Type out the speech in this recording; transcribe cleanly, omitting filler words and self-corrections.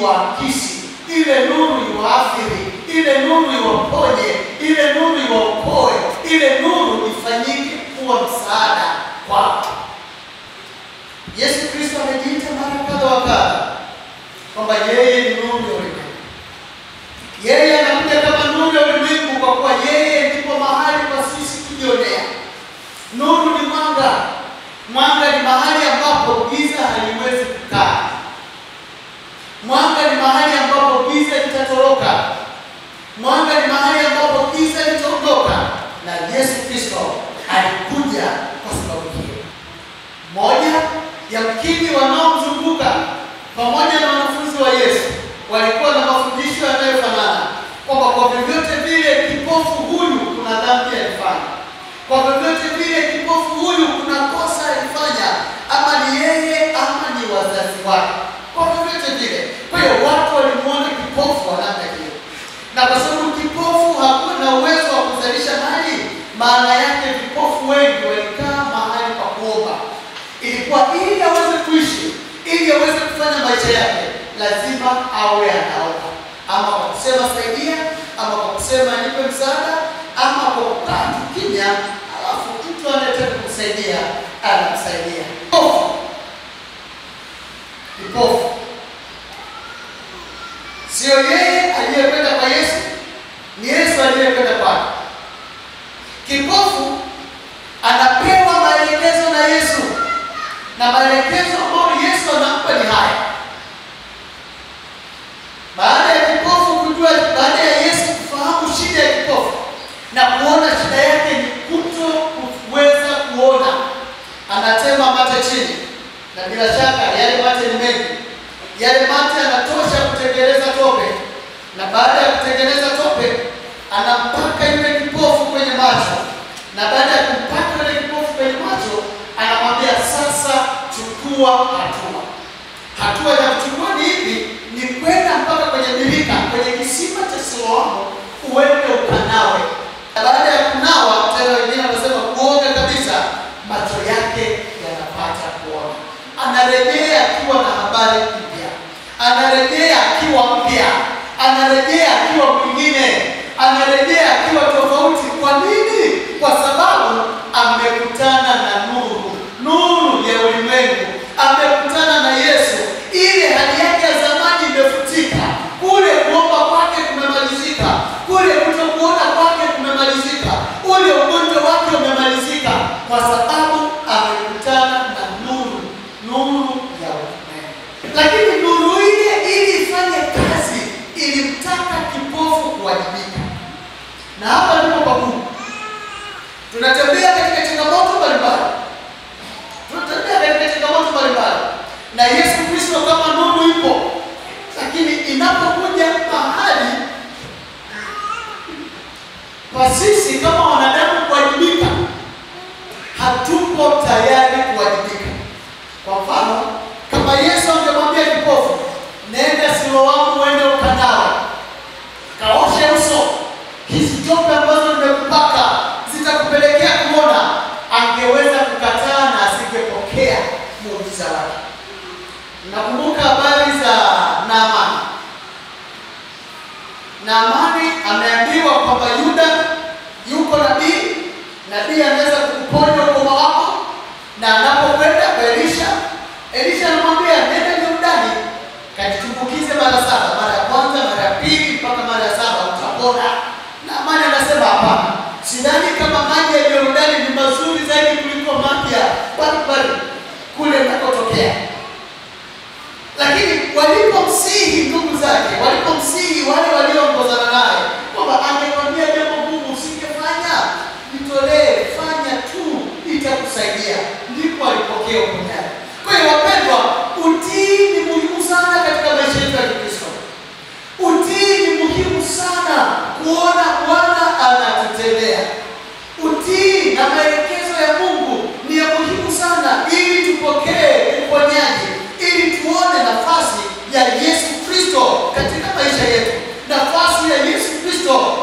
iwaakisi, ile nuru iwaathiri, ile nuru iwaponye, ile nuru iwaokoe, ile nuru ifanyike kuwa msaada kwao. Yesu Kristo amejiita mara kadha wa kadha kwamba yeye ni nuru ya ulimwengu. Yeye anakuja kama nuru ya ulimwengu kwa kuwa yeye ndipo mahali pa sisi kujionea. Nuru ni mwanga. Mwanga ni mahali ambapo giza haliwezi kukaa. Mwanga ni mahali ambapo giza litatoroka. Mwanga ni mahali ambapo giza litaondoka. Na Yesu Kristo alikuja kwa sababu hiyo. Moja, yamkini wanaomzunguka pamoja na wanafunzi wa Yesu walikuwa na mafundisho yanayofanana kwamba kwa vyovyote vile kipofu huyu kuna dhambi alifanya, kwa vyovyote vile kipofu huyu kuna kosa alifanya, ama ni yeye ama ni wazazi wake, kwa vyovyote vile. Kwa hiyo watu walimuona kipofu wa namna hiyo, na kwa sababu kipofu hakuwa na uwezo wa kuzalisha mali, maana yake vipofu wengi walikaa mahali pa kuomba. Ilikuwa ili aweze kuishi, ili aweze kufanya maisha yake, lazima awe anaomba, ama kwa kusema saidia, ama kwa kusema nipe msaada, ama kwa kukaa kimya, alafu mtu anayetaka kusaidia anamsaidia. Kipofu sio yeye aliyekwenda kwa Yesu, ni Yesu aliyekwenda kwake. Kipofu anapewa maelekezo na Yesu, na maelekezo ambayo Yesu anampa ni haya. Baada ya kipofu kujua, baada ya Yesu kufahamu shida ya kipofu na kuona shida yake ni kuto kuweza kuona, anatema mate chini, na bila shaka yale mate ni mengi. Yale mate yanatosha kutengeneza tope, na baada ya kutengeneza tope anampaka yule kipofu kwenye macho, na baada ya kumpaka yule kipofu kwenye macho anamwambia sasa chukua hatua. Hatua ya kuchukua ni ipi? Ni kwenda mpaka kwenye birika, kwenye kisima cha Siloamu, uende ukanawe. Baada ya kunawa, tena wengine wanasema kuoga kabisa, macho yake yanapata kuona. Anarejea akiwa na habari mpya, anarejea akiwa mpya, anarejea akiwa mwingine, anarejea akiwa tofauti. Kwa nini? Kwa sababu amekutana na nuru, nuru ya ulimwengu. Amekutana na Yesu. Ile hali yake ya zamani imefutika. Kule kuomba kwake kumemalizika, kule kutokuona kwake kumemalizika, ule ugonjwa wake umemalizika, kwa sababu amekutana na nuru, nuru ya ulimwengu. Lakini nuru ile ili ifanye kazi ilimtaka kipofu kuwajibika. Na hapa ndipo pagumu. Tunatembea katika changamoto mbalimbali. Tunatembea katika changamoto mbalimbali. Na Yesu Kristo kama nuru ipo, lakini inapokuja mahali kwa sisi kama wanadamu kuwajibika, hatupo tayari kuwajibika. Kwa mfano, kama Yesu angemwambia kipofu, nenda Siloamu uende ukanawe, kaoshe uso, hizi tope ambazo nimekupaka zitakupelekea kuona, angeweza kukataa na asingepokea muujiza wake. Nakumbuka habari za Naamani. Naamani ameambiwa kwamba Yuda yuko nabii, nabii anaweza kukuponya ukoma wako, na anapokwenda kwa Elisha, Elisha anamwambia nenda Yordani kajitumbukize mara saba, mara ya kwanza, mara ya pili, mpaka mara ya saba utapona. Naamani anasema hapana, sidhani kama maji ya Yordani ni mazuri zaidi kuliko maji ya Baribari kule nakotokea. Lakini walipomsihi ndugu zake, walipomsihi wale walioongozana naye kwamba angemwambia jambo gumu usingefanya, nitolee, fanya tu, itakusaidia, ndipo alipokea uponyaji. Kwa hiyo wapendwa, utii ni muhimu sana katika maisha yetu ya Kikristo. Utii ni muhimu sana kuona Bwana anatutendea. Utii na maelekezo ya Mungu ni ya muhimu sana ili tupokee uponyaji, ili tuone nafasi ya Yesu Kristo katika maisha yetu, nafasi ya Yesu Kristo